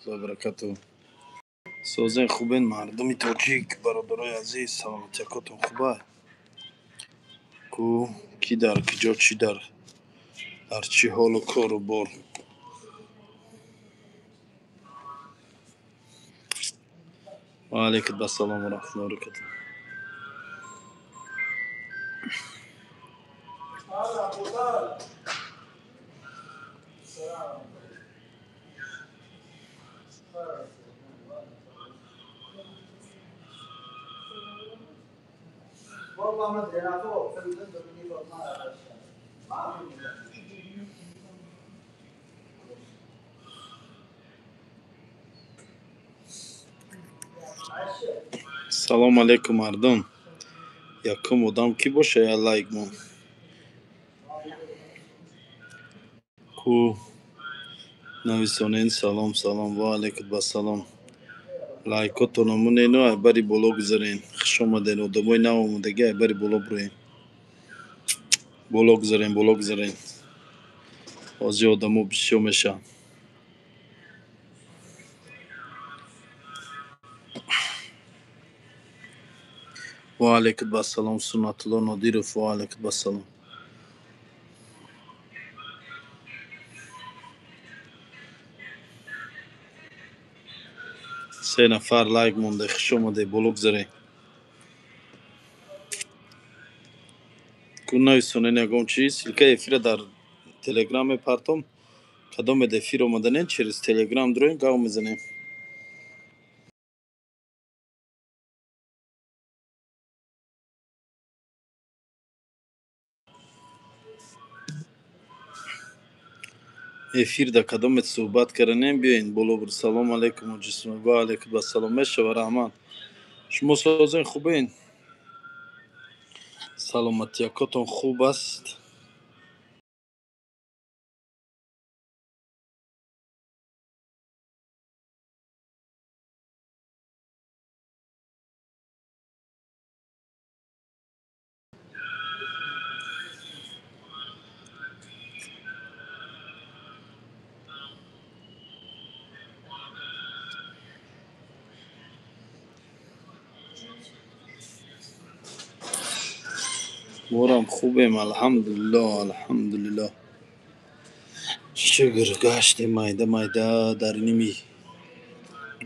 раҳматуллоҳи баракатуҳ. Созен, хубен, мардуми тоҷик, бародарои азиз, саломатиякотон хуба? Ку ки дар киҷо, чӣ дар чӣ ҳолу кору бор? Ва алайкум ассалом ва раҳматуллоҳи ва баракатуҳ. Салом алейкум, мардум. Якум одам кӣ боша, я лайк мон. Ку нависонен. Салом, салом, ва алайкум ассалом. Лайкотонро монену ай бари боло гузарен. Хуш омаден, одамои нав омадагӣ, ай бари боло бироен. Боло гузарен, боло гузарен. Ҳозир одамо бисёр мешаванд. Ва алайкум ассалом, Суннатулло Нодиров, ва алайкум ассалом. Се нафар лайк монде, хуш омаде, боло гузарен. Ку нависонен ягон чиз, ссылкаи эфира дар телеграм мепартом. Кадомед эфир омаданен, через телеграм дроем, гав мезанем. Эфир да кадомед суҳбат карданем, биёен боло бур. Салом алейкум, ҳоҷи. Ва алейкум ассалом. Мешава, раҳмат. Шумо созен, хубен? Саломатиякотон хуб аст? Морам хубем, алҳамдулиллоҳ, алҳамдулиллоҳ. Шукр, гаштем майда майда дар ними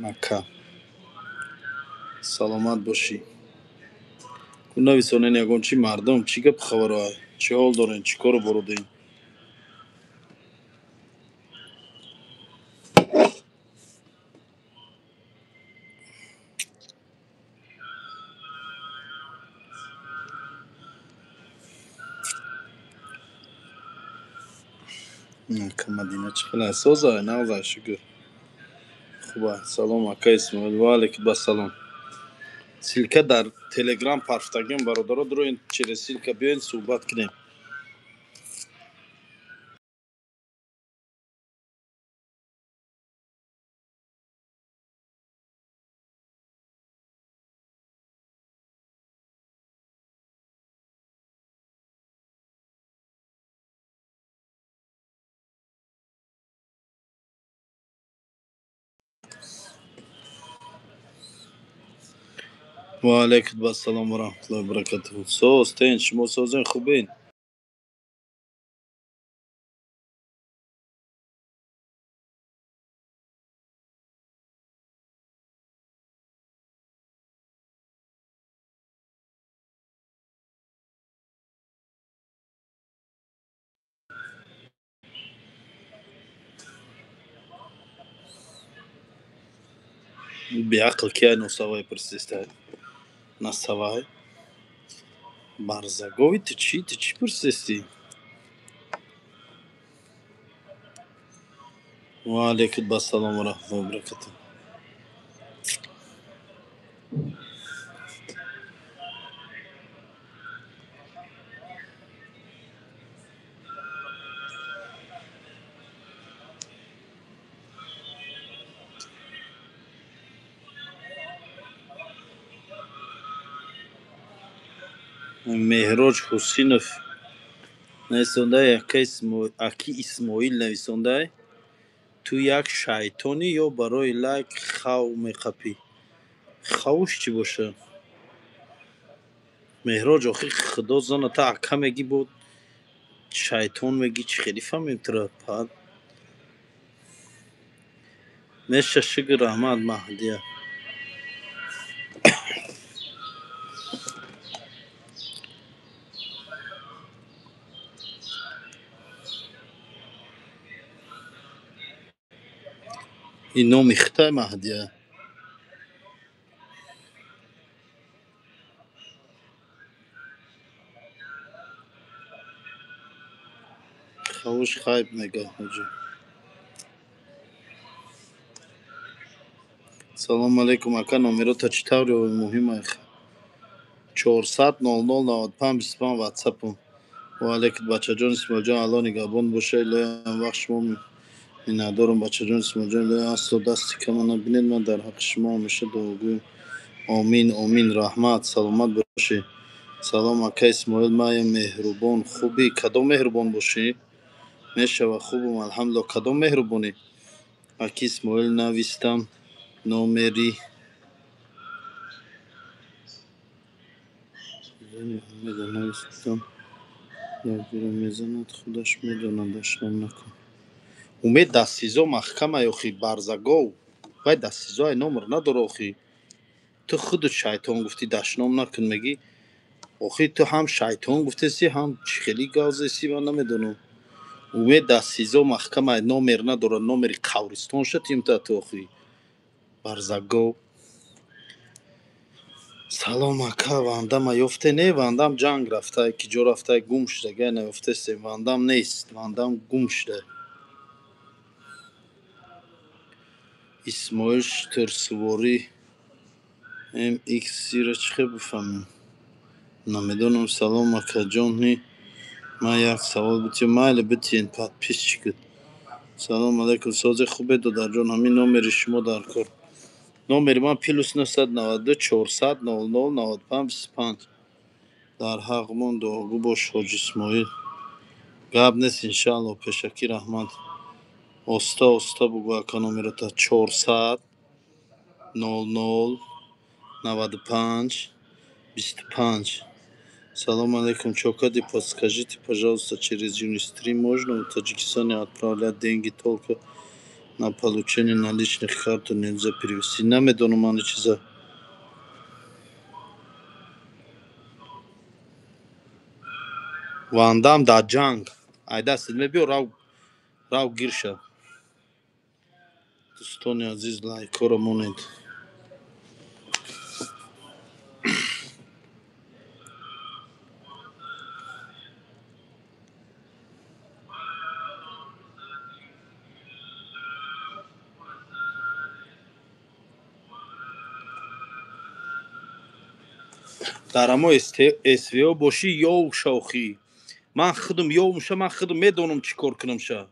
Макка. Саломат бошӣ. Ку нависонен ягон чӣ, мардум, чӣ гап хабаро, чӣ ҳол дорен, чӣ кору боро дорен? Макка, Мадина чӣ хел аст? Соза, нағза, шукр. Хуба. Салом, ака Исмоил. Ва алайкум ассалом. Ссылка дар телеграм парфтагем, бародаро, дуроен, через ссылка биёен, суҳбат кунем. Ва алайкум ассалом ва раҳматуллоҳи ва баракатуҳ. Соз, тен, шумо созен, хубен? Беақл кия носавай пурсиста? Насавай? Барзагови ту чӣ? Ту чӣ пурсистӣ? Ва алайкум ассалом ва раҳматуллоҳи ва баракатуҳ. Меҳроҷ Ҳусинов нависондаи, аки Исмоил нависондаи. Ту як шайтонӣ ё барои лайк хав меқапӣ? Хавуш чӣ боша? Меҳроҷ, охи худо зана, та ака мегӣ, бо шайтон мегӣ, чӣ хеле фаҳмем тура? Пад меша. Шукр, раҳмат, Маҳдия. Ин номи хитай Маҳдия. Хавуш хайб мега, ҳоҷӣ. Салому алейкум, ака, номерота чӣ тавр ёбем, муҳим ай. 400 00 95 25 ватсапам. Ва алейкум, бачаҷон. Исмоилҷон, Алло нигаҳбон боша, илоҳи ҳамвақт шумо миннатдорам. Бачаҷон Исмоилҷон, илоҳи асло дасти кама набинед, ман дар ҳаққи шумо ҳамеша дуогӯям. Омин, омин, раҳмат, саломат бошӣ. Салом, ака Исмоил, маям Меҳрубон, хубӣ? Кадом меҳрубон бошӣ? Мешава, хубум, алҳамдулилло. Кадом меҳрубонӣ? Аки Исмоил, навистам номери зани Умеда навистам, якҷура мезанад, худаш медонад, дашном накун. Умед дар СИЗО маҳкамай, охи, барзагов. Вай дар СИЗО ай, номер надора, охи. Ту худут шайтон гуфтӣ, дашном накун мегӣ. Охи, ту ҳам шайтон гуфтеси, ҳам чӣ хеле гав зеси, ман намедонам. Умед дар СИЗО маҳкамай, номер надорад, номери қабристон шатимта ту, охи, барзагов. Салом, ака, Вандама ёфте? Не, Вандам ҷанг рафтай, ки ҷо рафтай, гум шудагай, наёфтестем. Вандам нест, Вандам гум шуда. Исмоил, шутурсуворӣ мхро чӣ хел бифаҳмем? Намедонам. Салом, акаҷони ман, як савол битиём? Майли, битиен, подписчик. Салом алейкум, сози хубе, додарҷон? Ҳамин номери шумо дар кор. Номери ман +992 400 00 95 25. Дар ҳаққмон дуогӯ бош, ҳоҷи Исмоил. Гап нест, иншаалло, пешакӣ раҳмат. Оста оста бугӯ, ака, номерота: 400 00 95 25. Салом алейкум, чокади, подскажите, пожалуйста, через Юнистрим можно в Таджикистане отправлять деньги, только на получение наличных, карту нельзя перевести? Намедонам ани чиза. Вандам дар ҷанг, ай дастат мебиё, рав, рав, гирша. Дӯстони азиз, лайкҳоро монед. Дар амо СВО бошӣ, ёв шохӣ. Ман худам ёвмша, ман худам медонам, чӣ кор кунамша.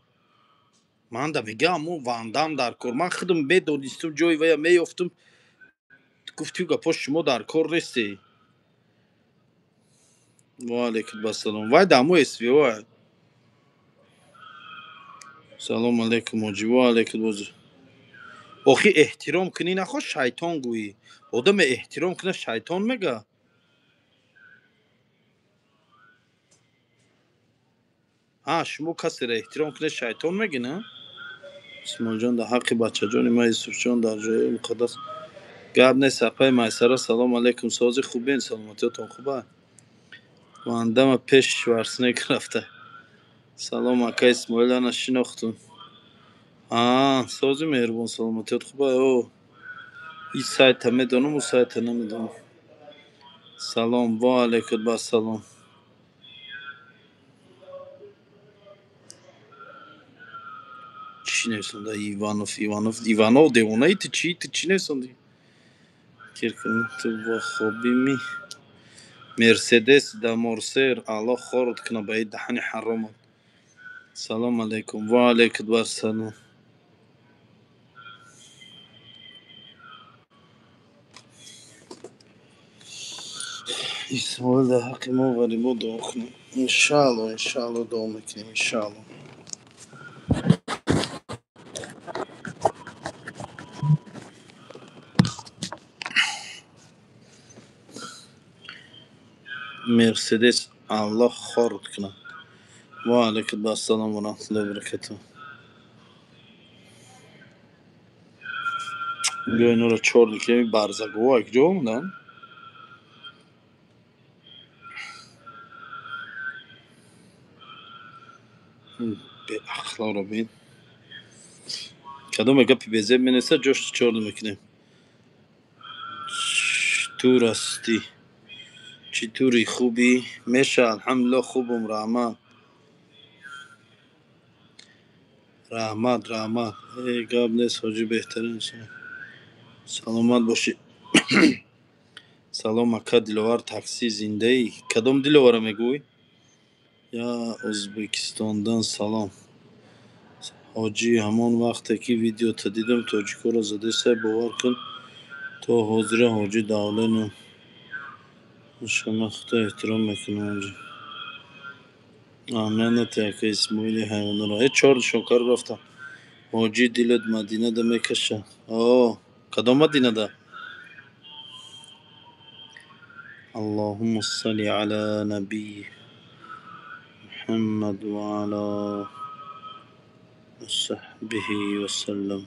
Ман да мегам, мо Вандам дар кор, ман худам медонистум, ҷои вая меёфтум. Гуфтию гапо шумо дар кор нестӣ. Ва алейкум ассалом. Вай дамо СВО. Салом алейкум, ҳоҷӣ. Ва алейкум. Охи, эҳтиром кунӣ, нахо шайтон гӯӣ. Одаме эҳтиром куна, шайтон мега. Ҳа, шумо касеро эҳтиром кунед, шайтон мегӣ, на? Исмоилҷон, дар ҳаққи бачаҷони ман Юсуфҷон дар ҷои муқаддас. Гап нест, апаи Майсара. Салом алейкум, сози хубен, саломатиётон хуба? Вандама пеш Шварценеггер рафта. Салом, ака Исмоил, ана шинохтум. А, сози, меҳрубон, саломатиёт хуба? О, ин сайта медонам, ӯ сайта намедонам. Салом, ва алейкум ассалом. Чӣ нависонда? Иванов, Иванов, Иванов, девонаи ту чӣ? Ту чӣ нависондӣ? Ту вахобими Мерседес да морсер, Аллоҳ хорот куна ба ин даҳани ҳаромат. Салом алейкум, ва алейкум ассалом. Исмоил, дар ҳаққи мо ғарибо дуо кунем. Иншаалло, иншаалло, дуо мекунем, иншаалло. Мерседес Аллоҳ хорд кунад. Ва алайкум ассалом ва раҳматуллоҳи ва баракатуҳ. Биё инора чор дикеми барзагова куҷо омаданд? Беақларо бин. Кадоме гапи безеб менависад, ҷош чор мекунем. Читур ҳастӣ? Читури хубӣ? Меша, алҳамдулиллоҳ, хубум, раҳмат. Раҳмат, раҳмат. Э, гап нест, ҳоҷӣ, беҳтарин инсон. Саломат бошӣ. Салом, ака Диловар, такси зиндаӣ? Кадом Диловара мегӯй? Я Ӯзбекистондан салом. Ҳоҷӣ, ҳамон вақте ки видеота дидам, тоҷикоро задесай, бовар кун, то ҳозира ҳоҷӣ давлену ман худо эҳтиром мекунам ҳоҷӣ. Аҳамият натиҳ, ака Исмоили ҳайвонро. Э, чор нишонкар рафтам. Ҳоҷӣ, дилат Мадинада мекашад. О, кадом Мадинада? Аллоҳумма салли ала набии Муҳаммад ва ала саҳбиҳи васаллам.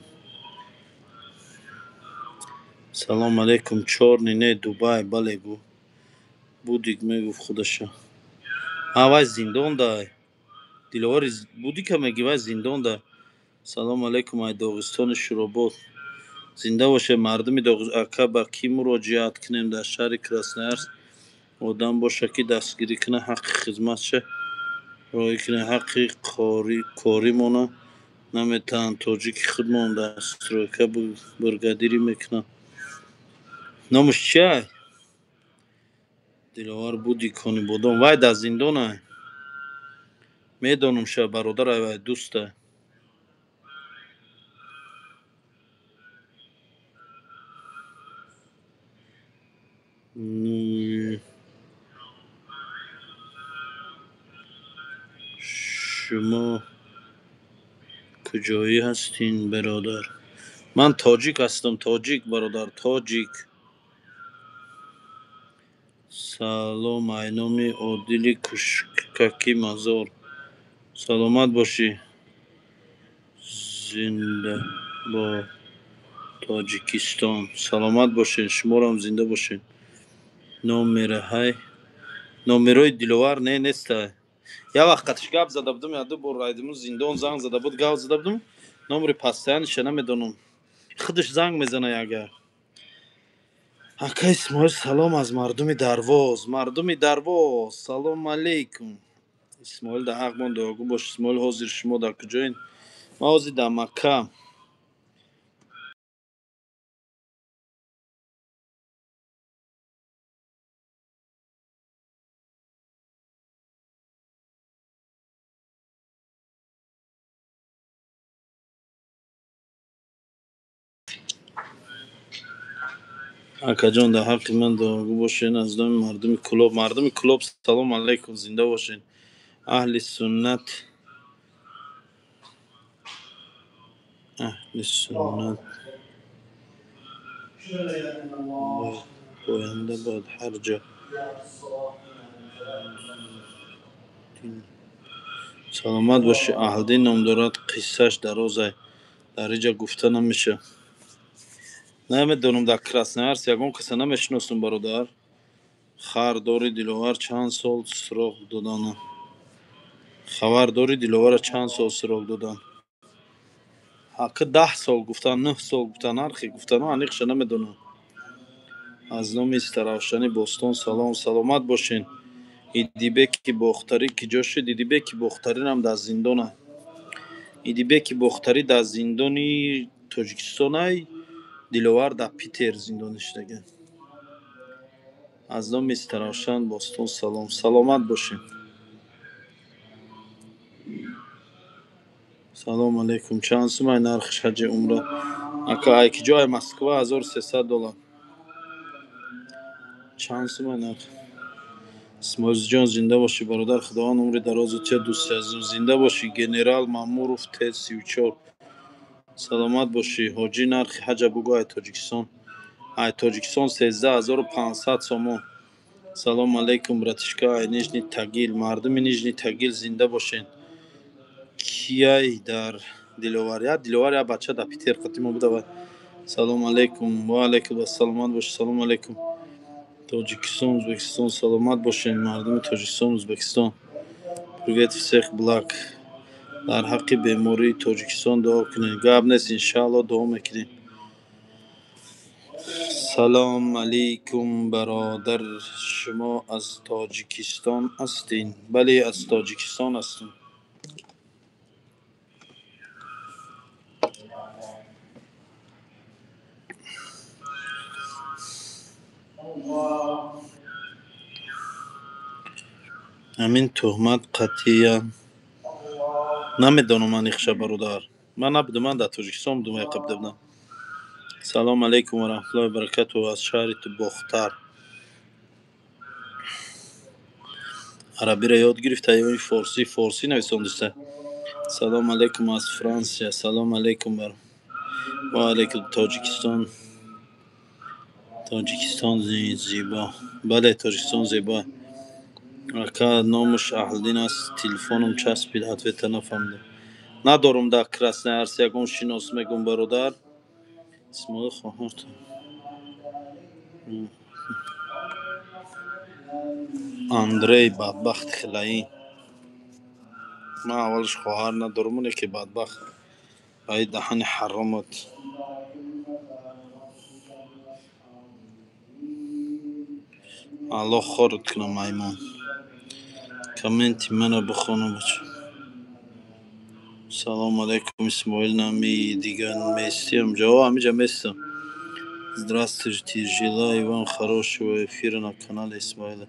Салом алейкум, чорни не Дубай, бале гӯ. Будик мегуфт худаша. А, вай зиндондай. Диловари Будика меги, вай зиндондай. Салом алейкум, ай Доғистони Шуробод. Зинда бошед, мардуми Доғ. Ака, ба кӣ муроҷиат кунем дар шаҳри Красноярск? Одам боша, ки дастгирӣ кунад, ҳаққи хизматша роӣ кунад, ҳаққи коримона наметаҳанд. Тоҷики худмон дар стройка бригадирӣ мекунад. Номаш чиай? Диловар Будик Конибодом. Вай дар зиндонай. Медонам ша, бародарай, вай дӯстай. Шумо куҷоӣ ҳастин, бародар? Ман тоҷик ҳастам, тоҷик, бародар, тоҷик. Салом, айноми Одили Кушкаки Мазор. Саломат бошӣ. Зинда бо Тоҷикистон. Саломат бошед, шуморо зинда бошед. Номераҳай. Номерои Диловар не нестай. Як вақт қатиш гап зада будам, як ду бор райдиму зиндон занг зада буд, гап зада будам. Номери постоянныйша намедонам. Худаш занг мезана ягар. Ака Исмоил, салом аз мардуми Дарвоз. Мардуми Дарвоз, салом алейкум. Исмоил, дар ҳақ мон дуогӯ бош. Исмоил, ҳозир шумо дар куҷоед? Ман ҳозир дар Макка. Акаҷон, дар ҳаққи ман дуогӯ бошед аз номи мардуми Кӯлоб. Мардуми Кӯлоб, салом алейкум, зинда бошед. Аҳли суннат, аҳли суннат поянда бод ҳар ҷо. Саломат бошӣ. Аҳлдин ном дорад, қиссааш дарозай. Дар инҷа гуфта намешавад. Намедонам, дар Красноярск ягон каса намешиносам, бародар. Хар дори Диловар чанд сол сироғ доданд? Хабар дори Диловара чанд сол сироғ доданд? Ҳаққи 10 сол гуфтанд, 9 сол гуфтанд, ҳар хел гуфтанд, аниқша намедонам. Аз номи Истаравшани Бостон салом, саломат бошед. Идибеки Бохтарӣ киҷо шуд? Идибеки Бохтаринам дар зиндона. Идибеки Бохтарӣ дар зиндони Тоҷикистонай, Диловар дар Питер зиндонӣ шудага. Аз номи Истаравшан Бостон салом, саломат бошед. Салом алейкум, чанд сумай нархи ҳаҷи умра? Ака, ай киҷо? Ай Москва 1300 доллар. Чанд сумай нарх? Исмоилҷон, зинда бошӣ, бародар, Худованд умри дарозу тиҳад, дӯсти азизм, зинда бошӣ. Генерал Мамуров Т34, саломат бошӣ. Ҳоҷӣ, нархи ҳаҷа бугӯ ай Тоҷикистон. Ай Тоҷикистон 13 500 сомон. Салом алейкум, братишка, ай Нижний Тагил. Мардуми Нижний Тагил зинда бошен. Кияй дар Диловар? Я Диловар, я бача дар Питер қати мо буда. Салом алейкум. Ва алейкум ассаломат бош. Салом алейкум. Тоҷикистон, Узбекистон, саломат бошен. Мардуми Тоҷикистон, Узбекистон. Привет всех благ. Дар ҳаққи бемории Тоҷикистон дуо кунед. Гап нест, иншаалло дуо мекунем. Салом алейкум, бародар, шумо аз Тоҷикистон ҳастин? Бале, аз Тоҷикистон ҳастам. Ҳамин туҳмат қатъиян намедонам ман ихша, бародар. Ман набудам, ман дар Тоҷикистон будам, яқаб будам. Салом алейкум ва раҳматуллоҳи ва баракатуҳ, аз шаҳри Бохтар. Арабиро ёд гирифта ё форсӣ? Форсӣ нависондиста. Салом алейкум аз Франсия. Салом алейкум бар ва алейкум. Тоҷикистон, Тоҷикистон зебо. Бале, Тоҷикистон зебо. Ака, номаш Аҳлиддин аст, телефоном часпид, ответа нафаҳмидам. Надорам дар Красноярск ягон шинос, мегӯм, бародар. Исмоил хоҳар Андрей бадбахт хилаин. Ман аввалш хоҳар надорам, оне ки бадбахт ба и даҳани ҳаромат. Аллоҳ хорат кунад, маймун. Комменти мана бихона, бача. Салом алейкум, Исмоил, нами дига местӣ ҳамҷа? О, ҳамиҷа местам. Здравствуйте, желаю вам хорошего эфира на канале Исмоила.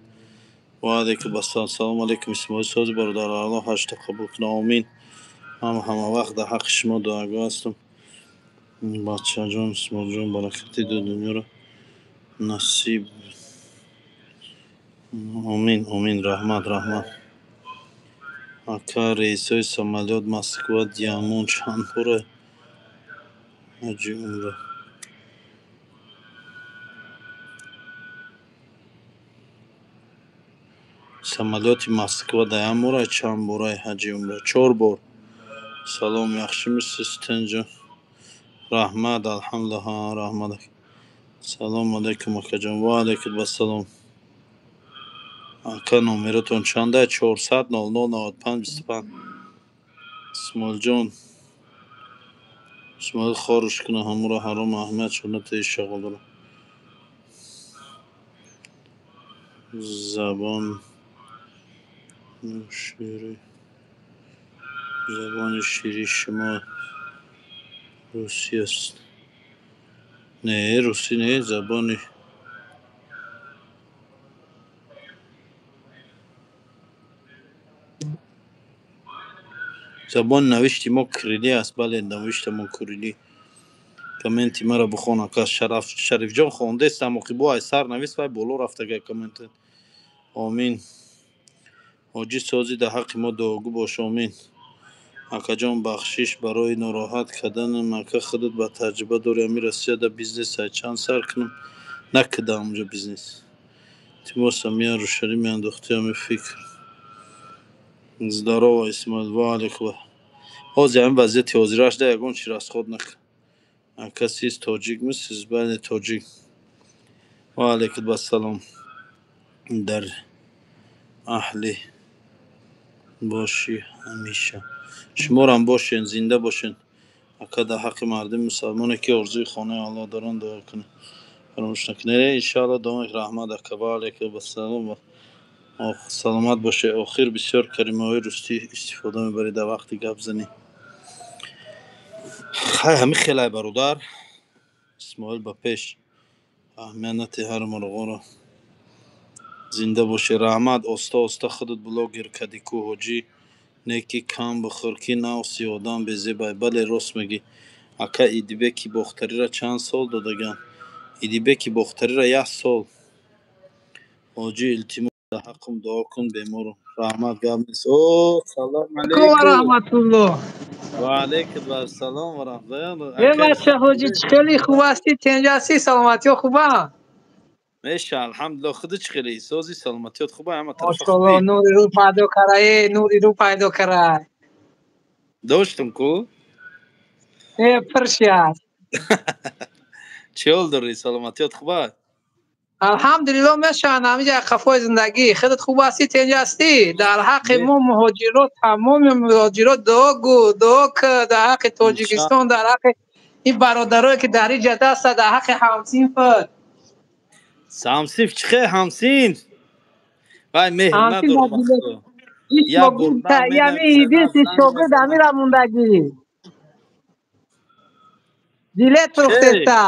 Ва алейкум ассалом. Салом алейкум, Исмоил, сози, бародар, Аллоҳ ҳаҷта қабул кунад, омин. Ман ҳама вақт дар ҳаққи шумо дуогӯ ҳастам. Бачаҷон, Исмоилҷон, баракати ду дунёро насиб. Омин, омин, раҳмат, раҳмат. Ака, рейсҳои самолёт Москва Диамон чанд бора ҳаҷи умра? Самолёти Москва да як бора чанд бораи ҳаҷи умра? Чор бор. Салом, яхшимисиз, тинҷу? Раҳмат, алҳамдулиллоҳ, раҳмат. Салом алейкум, акаҷон. Ва алейкум ассалом. Ака, номеротон чанда? 400 00 95 25. Исмоилҷон, Исмоил хоруш кунад ҳамуро ҳаром, аҳамият шонати шағолро. Забон шири, забони шири шумо русӣ аст? Не, русӣ не, забони забони навишти мо кириллӣ аст. Бале, навиштамон кириллӣ. Комменти маро бихон, ака. Шараф Шарифҷон хондестам, оқи бо ай сар навис, вай боло рафтага коммент. Омин. Ҳоҷӣ, созӣ, дар ҳаққи мо дуогӯ бош, омин. Акаҷон, бахшиш барои нороҳат карданам. Ака, худат ба таҷриба дорӣ, ами Россияда бизнес ай чанд сар кунам? Накардам унҷо бизнес. Илтимос, ами рӯшанӣ меандохтӣ, ами фикр. Здорово, Исмоил, ва алейкум. Ҳозир ҳамин вазъияти ҳозираш да ягон чи расход накун. Ака, сиз тоҷикмисиз? Бале, тоҷик. Ва алейкум ассалом. Дар аҳли бошӣ ҳамеша. Шуморам бошен, зинда бошен. Ака, дар ҳаққи мардуми мусалмоне ки орзуи хонаи Аллоҳ доранд, дуо кунед. Фаромӯш накунед. Иншаалло дуо. Раҳмат, ака. Ва алейкум ассалом. Саломат бошед. Охир бисёр калимаҳои русӣ истифода мебаред дар вақти гапзанӣ. Хай, ҳамин хелай, бародар. Исмоил ба пеш. Аҳамият надиҳ ҳар мурғоро. Зинда бошед. Раҳмат, оста оста худат блогер кардӣ ку, ҳоҷӣ. Неки кам бихӯр, ки навси одам безебай. Бале, рост мегӯӣ. Ака, Идибеки Бохтариро чанд сол додаганд? Идибеки Бохтариро як сол. Ҳоҷӣ, илтимос, дар ҳаққам дуо кун, беморам. Раҳмат, гап нест. О, салом Алейкум ва алейкум. раҳматуллоҳ. Ва алейкум ассалом ва раҳматуллоҳ. Е Ака бача, ҳоҷӣ, чӣ хеле хуб ҳастӣ, тинҷ ҳастӣ, саломатиҳо хубанд? Меша, алҳамдулилло, худи чӣ хеле? Сози, саломатиёт хуба, ҳама тарафа Мошалло, хубӣ? Нури рӯ пайдо кара, э, нури рӯ пайдо кара. Доштум ку? Э, пирши аст. Чӣ ҳол дорӣ? Саломатиёт хуба? Алҳамдулилло, мешаванд ҳамиҷа қафои зиндагӣ. Худат хуб ҳастӣ, тенҷ ҳастӣ? Дар ҳаққи мо муҳоҷирот, тамоми муҳоҷирот дуо гӯ, дуо кӯ, дар ҳаққи Тоҷикистон, дар ҳаққи ин бародарое ки дар ин ҷада ҳастанд, дар ҳаққи ҳамсинфат. Ҳамсинф чӣ хел ҳамсинф? Вай меҳр Ҳамсинф надорад дар дилат. ба Худо. Ин Я шогирд бурда та, ями менависа, на единственный занг шогирд мезана. амира мондагӣ. Билет Чӣ хел? фурӯхтеста.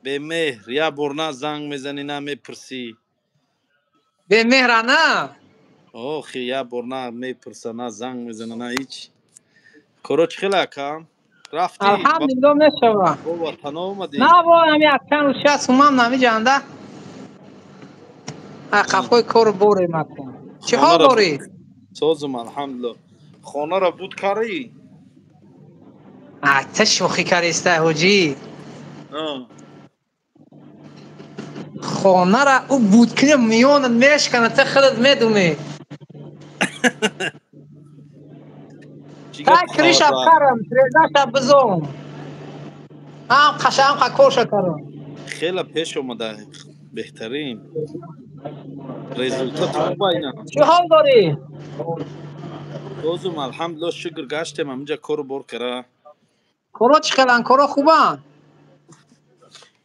Бемеҳр, я бор на занг мезанӣ, на мепурсӣ. Бемеҳра на? Охи, я бор на мепурса, на занг мезана, на ҳеч. Коро чӣ хел, ака? Рафтӣ? Алҳамдулилло, мешава. Бо ватано омадӣ? На, бо ҳами як чанд рӯз шаст сумам намиҷанда. А қафои кору борем акун. Чӣ ҳол Хонаро дорӣ? Созум, алҳамдулилло. Хонаро буд карӣ? А, та шӯхӣ кариста, ҳоҷӣ. Хонара ӯ буд кунӣ, миёнат мешкана, та худат медунӣ. Чӣ Та гап криша хабар? карам, трезаша бизон. Ҳам қаша, ҳам корша карам. Хеле пеш омада, беҳтарин. Результати хуба ина. Чӣ ҳол дорӣ? Созум, алҳамдулилло, шукр, гаштем ҳаминҷа кору бор кара. Коро чӣ хеланд? Коро хубанд?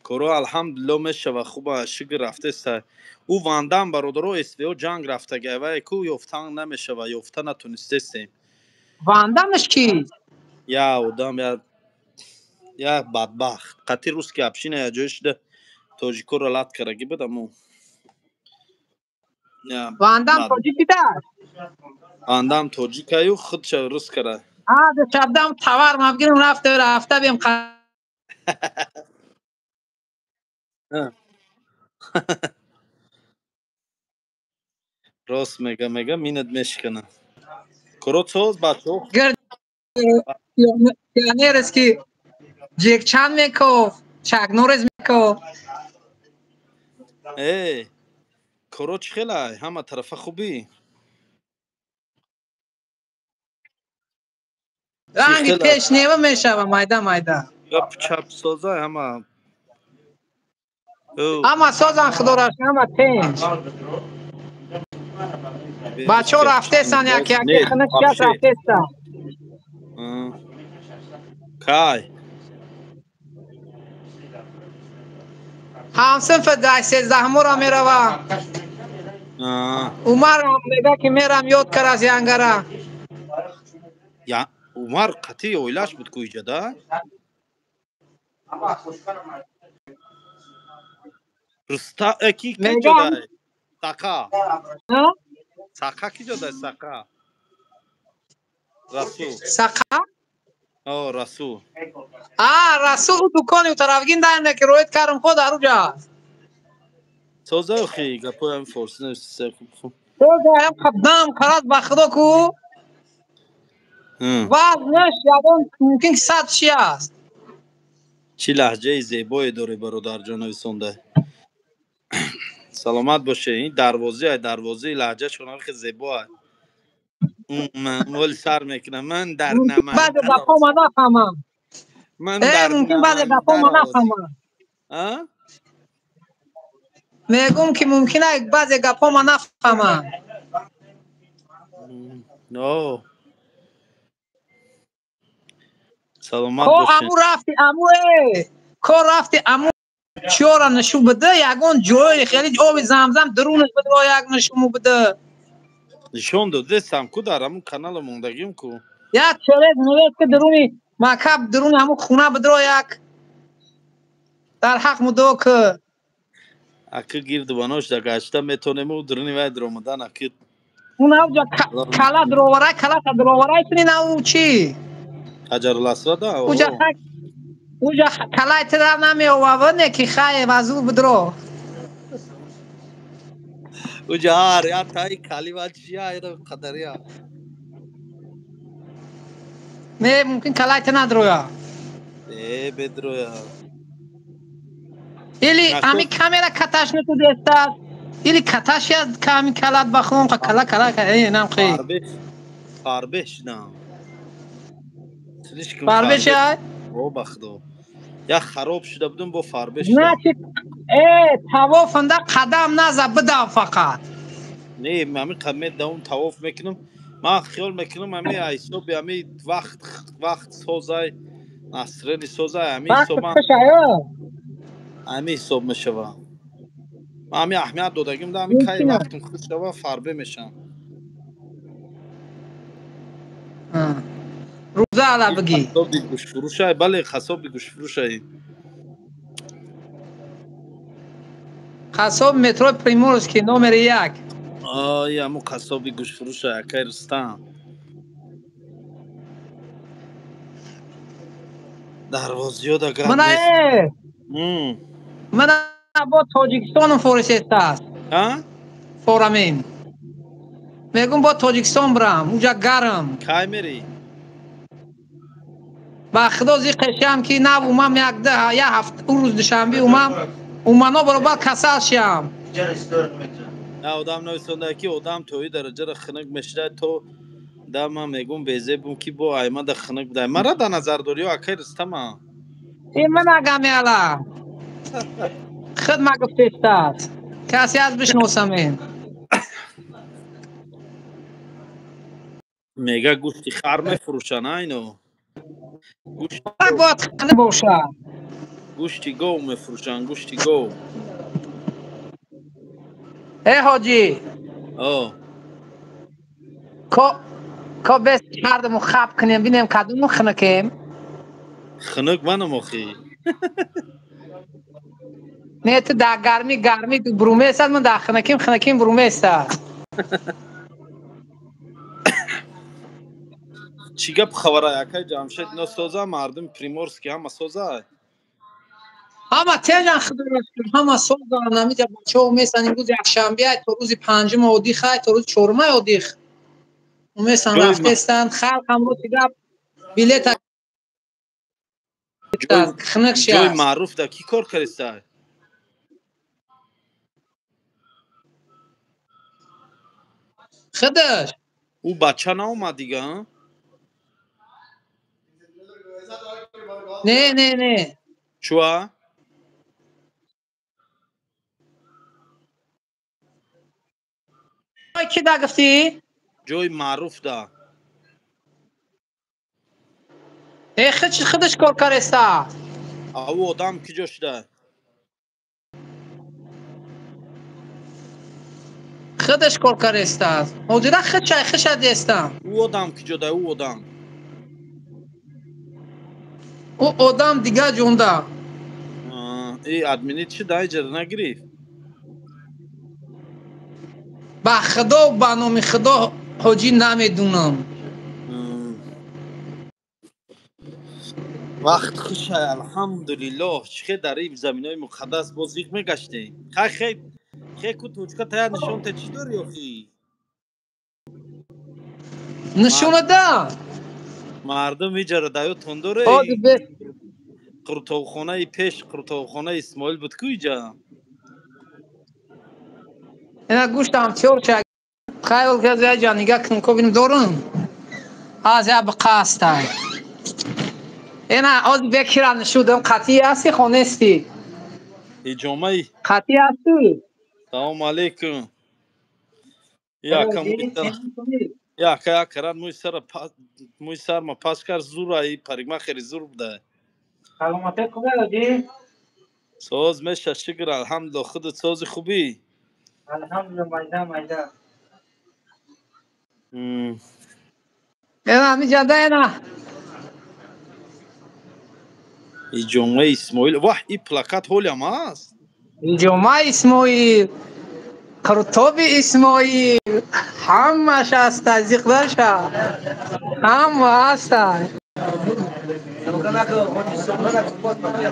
Коро алҳамдулилло мешава, хуба, шукр, рафтеста. Ӯ вандам бародаро СВО ҷанг рафтага, вай ку ёфтан намешава, ёфта натонистестем. Вандамаш кӣ? Я одам, я бадбахт. Қати русский община я ҷое шуда тоҷикоро лат карагӣ буд, аммо я Вандам бад. тоҷикида? Вандам тоҷикаю, худша рус кара. А, душабдам товар мабгирим, рафта рафта бем. Рост мега, мега, минат мешикана. Коро соз, бачаҳо? Гирд пионерский ҷекчан меков, чакнорез меков. Э, коро чӣ хелай? Ҳама тарафа хубӣ? Чӣ Ранги хела? Пеш нева мешава, майда майда. Гап чап созай ҳама. Ӯ, Ҳама созан, худоро шукр, ҳама тенҷ. Бачаҳо рафтесан, як як Не, хунук шаст вообще. рафтесан. Кай? Ҳамсинф дар сездаҳумро мерава. Умарам мега ки мерам ёд карас янгара. Я Умар қати оилаш буд ку иҷа, да? Руста э, ки Мегам ҷодай? Сақа. Ҳа? Сақа ки ҷодай, Сақа? Расул. Сақа? О, Расул. А, Расул ӯ дукони тарафгин даем ки роид карам ход аруҷа. Созай охи, гапоям форсӣ нависта хуб хуб. Созаям қадам карат ба худо ку. Вазнаш ягон мумкин ки сад чи аст. Чӣ лаҳҷаи зебое дорӣ, бародарҷон нависонда. Саломат боше. Ин дарвозӣ ай, дарвозии лаҳҷашон хеле зебо ай. Ман сар мекунам. Ман дар Мумкин баъзе гапҳо ма нафаҳмам. Ман Э, дар мумкин баъзе гапҳо ма нафаҳмам. А? Мегӯм ки мумкин ай баъзе гапҳо ма нафаҳмам. Но. Саломат Ко бошед. Аму рафти, аму э, ко рафти, аму чиёра нишун бида, ягон ҷои хеле оби замзам дурунаш бидро як нишуму бида. Нишон додестам ку, дар ҳамун канала мондагим ку. Як чорек муред ки дуруни макаб, дуруни ҳамун хуна бидро як дар ҳақ мудо ки. Аки гирду банош да гашта метонему дуруни вай дуромадан аки. Ун авҷа кала дуроварай, калата дуроварай кунӣ на ӯ чӣ? Ҳаҷаруласвада? Уҷа хак уҷа калай тира намеовава, не ки хай вазу бидро. Уҷа ҳар я таи калива чия айра қадария. Не, мумкин калай ти надроя. Э, бедроя. Или ами камера каташ нетудестад, или каташ я ками калат бахлон кала кала нам хи. Фарбе шудам. Слишком фарбе шай? О бахдо. Я хароб шуда будум бо фарбе шудам. Значит, э тавофанда қадам наза бидав фақат. Не, ами қадам давом тавоф мекунам. Ман хиёл мекунам ами ҳисоби ами вақт созай, насрени созай, ами ҳисоб ман ами ҳисоб мешава. Ман ами аҳамият додагим да ами кай вақтум хуш шава фарбе мешам. Рӯза ала бигӣ. Қассоби гӯштфурӯшай, бале, қассоби гӯштфурӯшай. Қассоб метрои Приморский номери 1. Ай, аму қассоби гӯштфурӯшай, акай Рустам. Дарвозиёда гап нест. Мана бо Тоҷикистоном форисестааст. Форамин. Мегум бо Тоҷикистон бирам, уҷа гарм. Кай мерӣ? Ба худо зиқешам ки нав умам як ҳафт рӯз душанбе умам, умано баробар касал шиям. На одам нависонда ки одам тои дараҷара хунук мешида то да ман мегум безебум ки бо аймада хунук будай. Мара да назар дорӣ акай Рустама? Ин ман агамеала. Худ ма гуфтестааст. Касе аз бишносамин. Мега гӯшти хар мефурӯшанд айно. Бояд хана бошад. Гӯшти гов мефурӯшанд, гӯшти гов. Э ҳоҷӣ. О. Ко бес кардаму хаб кунем, бинем кадому хунукем. Хунук манам охи. Не, ту дар гармӣ гармӣ бурумесад, ман дар хунуким хунуким бурумесад. Чӣ гап хабара акай Ҷамшед? Ино соза мардуми Приморский ҳама соза? Ҳама тежан худоро шукр, ҳама созан. Ҳамиҷа бачаҳо месан имрӯз якшанбе ай то рӯзи панҷум одих ай то рӯзи чорум ай одих. Умесан рафтестанд, халқ ҳам рӯзи гап билет хунук шиаст. Ҷои маъруф да кӣ кор кардистай? Худаш. Ӯ бача наомад дига, а? Не, не, не. Чуа? Ки да гуфтӣ? Ҷои маъруф да. Э, худаш кор кареста. А ӯ одам ки ҷо шуда? Худаш кор кареста. Ҳозира худшай хуша дестам. Ӯ одам ки ҷо да, ӯ одам? Ӯ одам дигар ҷонда. И админи чӣ да иҷара нагирифт? Ба худо, ба номи худо ҳоҷӣ намедунам. Вақт хушай, алҳамдулиллоҳ. Чӣ хел дар ин заминои муқаддас боз зиқ мегаштем. Хай хе хе ку точка тая нишон та чӣ дорӣ охи? Нишонада. Мардум иҷара даётон доре? Қуртовхонаи пеш, қуртовхонаи Исмоил буд ку иҷа? Ина гӯштам тёрча. Хайр каза ҷа нига кун ко бинем дорум. Аз я бқастай. Ина оз бекира нишудам қатъи ҳасти хонести. Иҷомаи қатъи ҳасти. Салом алейкум. Я кам я ка каран муй сар ма пас кар зур ай парикмахери зур буда. Саломатӣ хубе ҳоҷӣ? Соз меша шукр алҳамдулиллоҳ. Худат сози хубӣ? Алҳамдулиллоҳ майда майда. Ина миҷада ина. Иҷомаи Исмоил. Ваҳ, и плакат ҳолям аст. Иҷомаи Исмоил, Қуртоби Исмоил, ҳамаш аст, зиқдаша. Ҳама аст.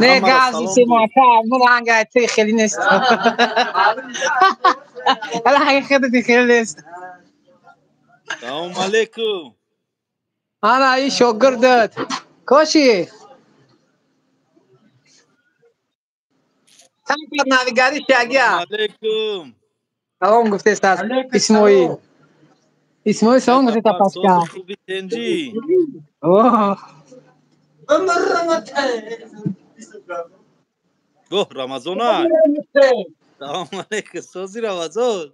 Не гази симака, ман ранга ти хеле нест. Ранга хеле хеле нест. Салом алейкум. Ана и шогирдат. Коши. Камтар навигариш ягия. Алейкум. Салом гуфтест аз Исмоил. Исмоил салом гуфтест паска. Хуби тенҷи. Оҳ. Гоҳ Рамазона. Салом алейкум. Сози Рамазон.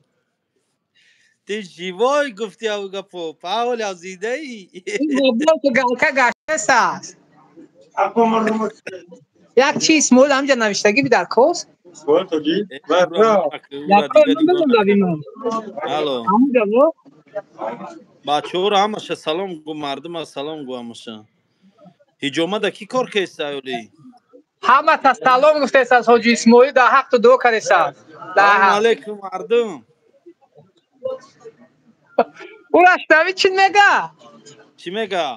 Ты живой гуфти ав гапо. Паул аз зидаи. Ин то галка гаштест аст. Як чи Исмоил ҳамҷа навиштагӣ би дар кос? Исмоил тоҷи? Алло. Бачаҳоро ҳамаша салом гу, мардума салом гу ҳамаша. Ҳиҷомада кӣ кор кеста аюли? Ҳамата салом гуфтест аз ҳоҷи Исмоил, дар ҳақту дуо кардест. Салом алейкум мардум. Ура шнави чӣ мега? Чӣ мега?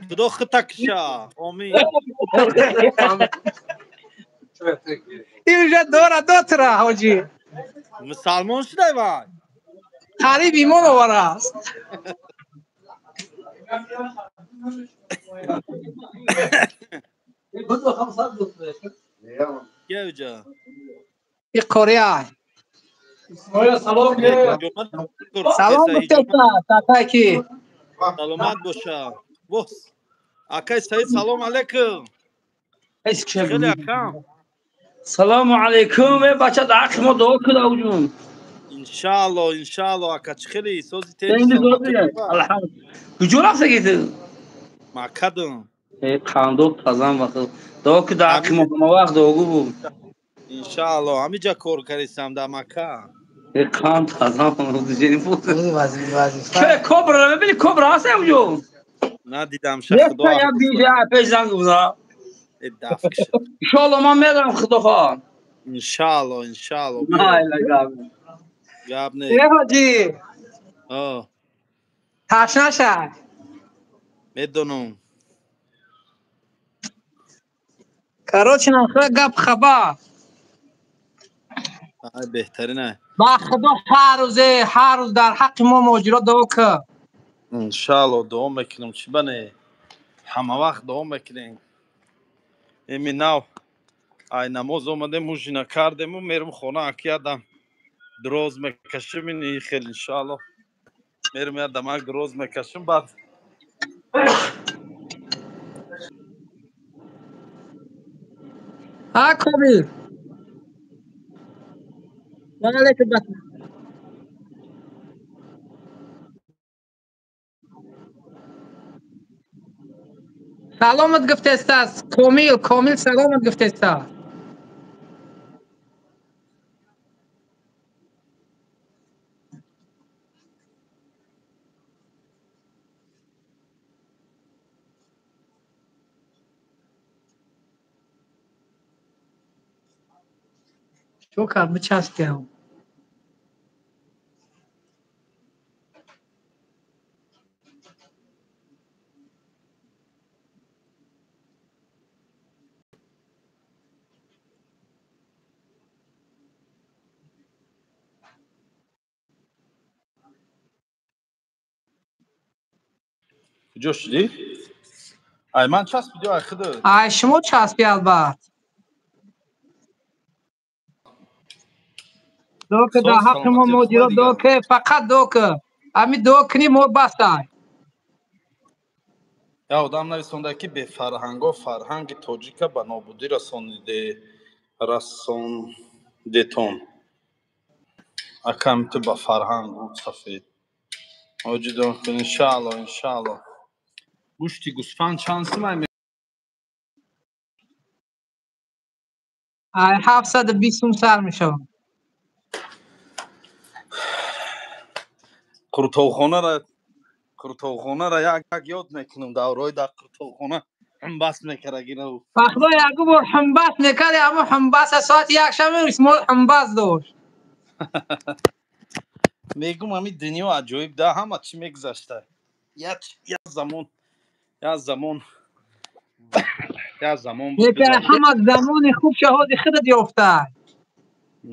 Худо хита киша. Омин. Ин уже дора дотра ҳоҷи. Мусалмон шудай вай? Қариб имон оварааст. Кия И қория. Салом гуфтеста, татаки. Саломат боша. Бос. Акай Саид салом алейкум. Хеле акам. Салому алейкум. Э бача дар ҳаққи мо дуо кун авҷун. Иншаалло, иншаалло ака чӣ хеле сози тенҷ. Алҳамд. Куҷо рафтагӣ ту? Маккадам. Э қандоб тазам вақт. Дуо ки дар ҳаққи мо ҳама вақт дуогӯ буд. Иншаалло ҳамиҷа кор кардистам дар Макка. Э қанд тазам буд. Кобра мебини кобра ҳаст ҳамҷо? Надидам ша худо. Як бинҷа пеш занг биза. Э дафк шуд. Иншаалло ман мерам худо хоҳад. Иншаалло, иншаалло. Гап. Гап не. Э ҳоҷи. О. Ташна шад. Медонам. Короче, нахуй гап хабар. Ай беҳтарин ай. Ба худо ҳар рӯзе, ҳар рӯз дар ҳаққи мо муҳоҷиро дуо кун. Иншаалло дуо мекунам. Чӣ бане? Ҳама вақт дуо мекунем. Эми нав ай намоз омадем, ужина кардему, мерем хона аки ядам дроз мекашим ини хел иншаалло. Мерем ядам ак дроз мекашим баъд. А Комил. Ва алейкум ассалом. Саломат гуфтестааст. Комил, Комил саломат гуфтестааст. Чӣ кард бичаспиям? Куҷо шудӣ? Ай ман часпидӣ ай худат? Ай шумо часпи албат. Дуо ки дар ҳаққи мо муҳоҷиро дуо ки, фақат дуо ки. Ҳамин дуо кунӣ мо бас ай. Я одам нависонда ки бефарҳанго фарҳанги тоҷика ба нобудӣ расондетон. Акам ту ба фарҳанг буд сафед. Ҳоҷи дуо кун иншаалло, иншаалло. Гӯшти гӯсфанд чанд сум ай? Ай 720 сум сар мешавад. Қуртовхонаро як ёд мекунам. Давраҳои дар қуртовхона ҳамбас мекардагиро. Вақто ягу бор ҳамбас мекарди, аммо ҳамбаса соати як шаб Исмоил ҳамбас дошт. Мегум ҳамин дунё аҷоиб да ҳама чӣ мегузашта. Як замон, як замон, як замон буд. Ҳама замони хуб шаҳоди худат ёфта.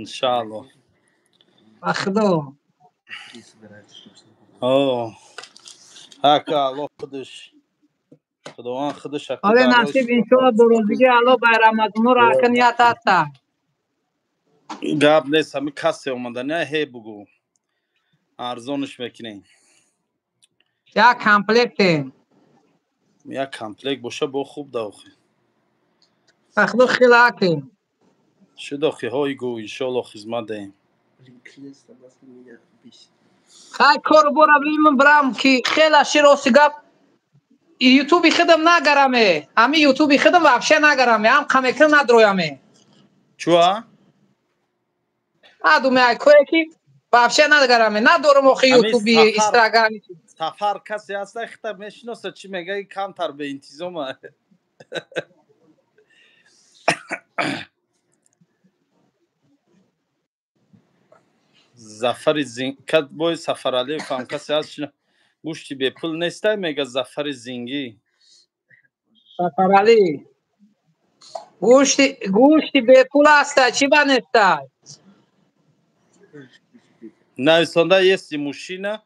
Иншаалло. Ба худо. О, ака Аллоҳ худаш Худованд худаш Оре насиб иншоалло бо розигии Аллоҳ ба Рамазонро ака ният ҳаста. Гап нест, ҳами касе омада не ҳе бугу. Арзонш мекунем. Як комплектем. Як комплект боша бо хуб да охи. Ахло хилакем. Шуд охи ҳой гу иншоалло хизмат даем. Хай кор бора биман брам ки хела широси гап ютуби худам нагараме. Ами ютуби худам вообще нагараме. Ам қамекр надрояме. Чуа? Адуме ай кое ки вообще нагараме. Надорам охи ютуби инстаграми. Сафар касе ҳаста хита мешиноса чӣ мега камтар беинтизома. Зафари зин бой Сафаралиев ҳам касе ҳаст гӯшти бепул нестай мега Зафари зингӣ. Сафаралӣ гӯшти бепул аста чӣ ба нестай? Нависонда если мужчина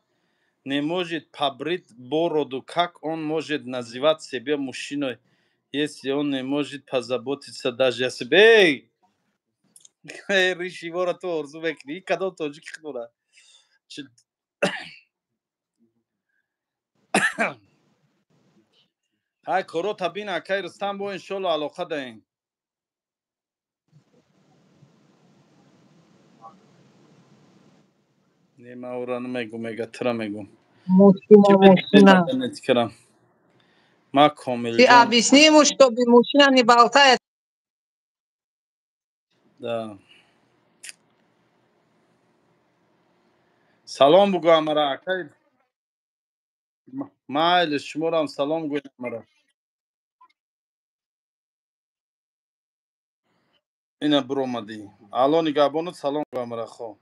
не может побрить бороду, как он может называть себя мужчиной, если он не может позаботиться даже о себе? Эй! Риши вора ту орзу мекунӣ? Кадом тоҷики худора? Ҳай корота бин акай Рустам бо иншолло алоқа даем. Не ман ӯро намегум, мега тура мегум. Мужчина. Ма Комилҷон. Ты объясни ему, чтобы мужчина не болтает. Да. Салом бугӯ амара акай. Майли шуморам салом гӯй амара. Ина биромадӣ. Алло нигаҳбонат салом гӯ амара хо.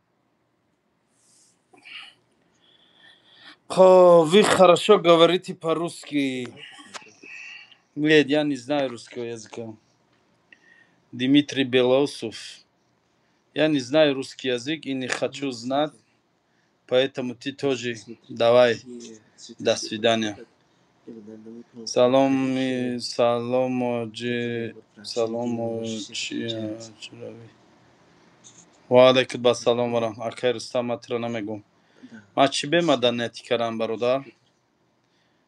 Хо, вы хорошо говорите по-русски. Нет, я не знаю русского языка. Дмитрий Белоусов. Я не знаю русский язык и не хочу знать, поэтому ты тоже давай. До свидания. Салом, салом, салом, ва алайкум ассалом ва раҳматуллоҳ. Акай Рустам ман туро намегум. Ман чӣ бемаданияти кардам, бародар?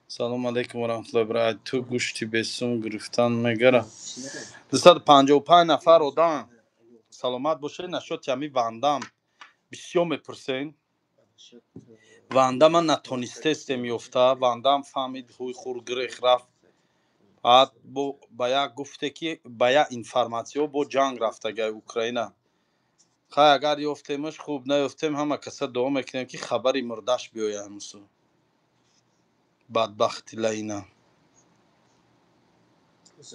Салом алайкум ва раҳматуллоҳи ва баракатуҳ. Ту гӯшти бесум гирифтан мегара. 255 нафар одам. Саломат бошед, нашоти ҳами вандам. Бисёр мепурсен. Ванда ман натонистестем ёфта. Вандам фаҳмид, ҳуй хур гирех рафт. Баъд ба як гуфте ки ба як информатсиё бо ҷанг рафтагай Украина. Хай агар ёфтемаш хуб, наёфтем ҳама каса дуо мекунем ки хабари мурдаш биёяд ҳанӯзу. Бадбахти лаина.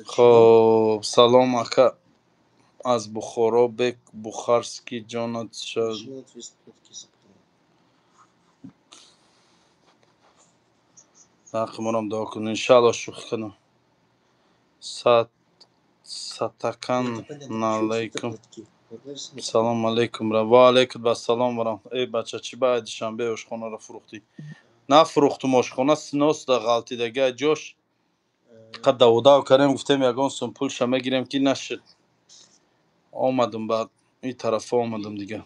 Хоб, салом ака аз Бухоро бек Бухарский ҷонат шад. Ҳаққи морам дуо кун. Иншаалло шӯхӣ кунам. Сатакан алайкум. Салом алайкум. Ва алайкум ассалом ва раҳматуллоҳ. Эй бача, чӣ ба Душанбе ошхонаро фурӯхтӣ? Нафурӯхтум ошхона, снос да ғалтидагай ҷош. Қад даводав кардем, гуфтем ягон сум пулша мегирем ки нашуд. Омадам баъд ин тарафа омадам дига.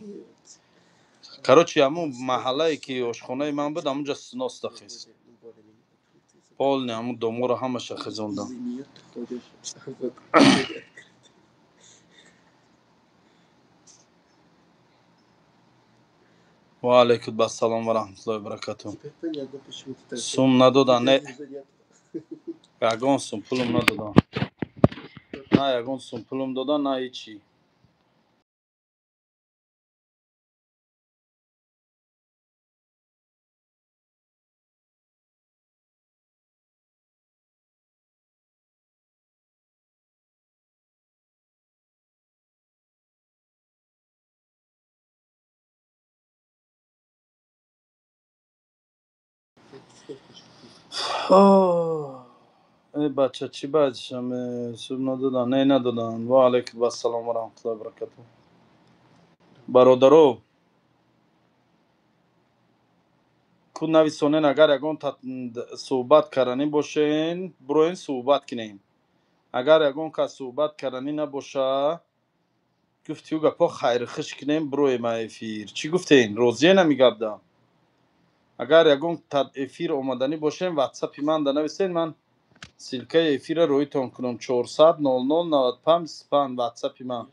Короче, ҳамун маҳаллае ки ошхонаи ман буд, ҳамунҷа снос дахез. Полный ҳамун доморо ҳамаша хезондам. Ва алайкум ассалом ва раҳматуллоҳи ва баракатуҳ. Сум надодан, не. Ягон сум пулум надодан. На ягон сум пулум додан, на ҳечи. Эй бача, чӣ баъдишам сум надодан, не надодан. Ва алайкум ассалом ва раҳматуллоҳи ва баракатуҳ. Бародаро, Ку нависонен, агар ягон суҳбат карданӣ бошен, бироен, суҳбат кунем. Агар ягон кас суҳбат карданӣ набоша, гуфтию гапҳо, хайрхуш кунем, бироем эфир. Чӣ гуфтен, розиен ами гапда? Агар ягон эфир омаданӣ бошем, ватсапи ман да нависен, ман ссылкаи эфира роитон кунам. 400 00 95 25 ватсапи ман.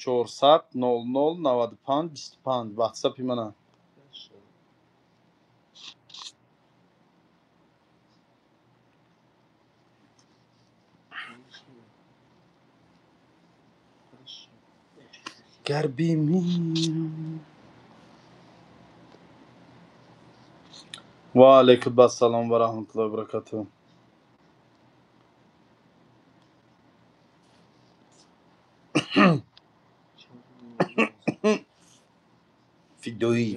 400 00 95 25 ватсапи мана. Гар бимирам. Ва алайкум ассалом ва раҳматуллоҳи ва баракатуҳ. Фидоӣ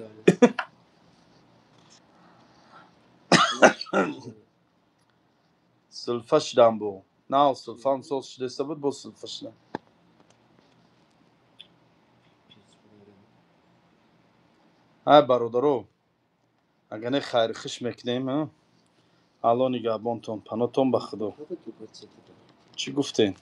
сулфа шудам, бо нав сулфаам соз шудеста буд, бо сулфа шудам. Ай, бародаро, агар не, хайрхуш мекунем. Алло нигаҳбонтон, панотон ба Худо. Чӣ гуфтем?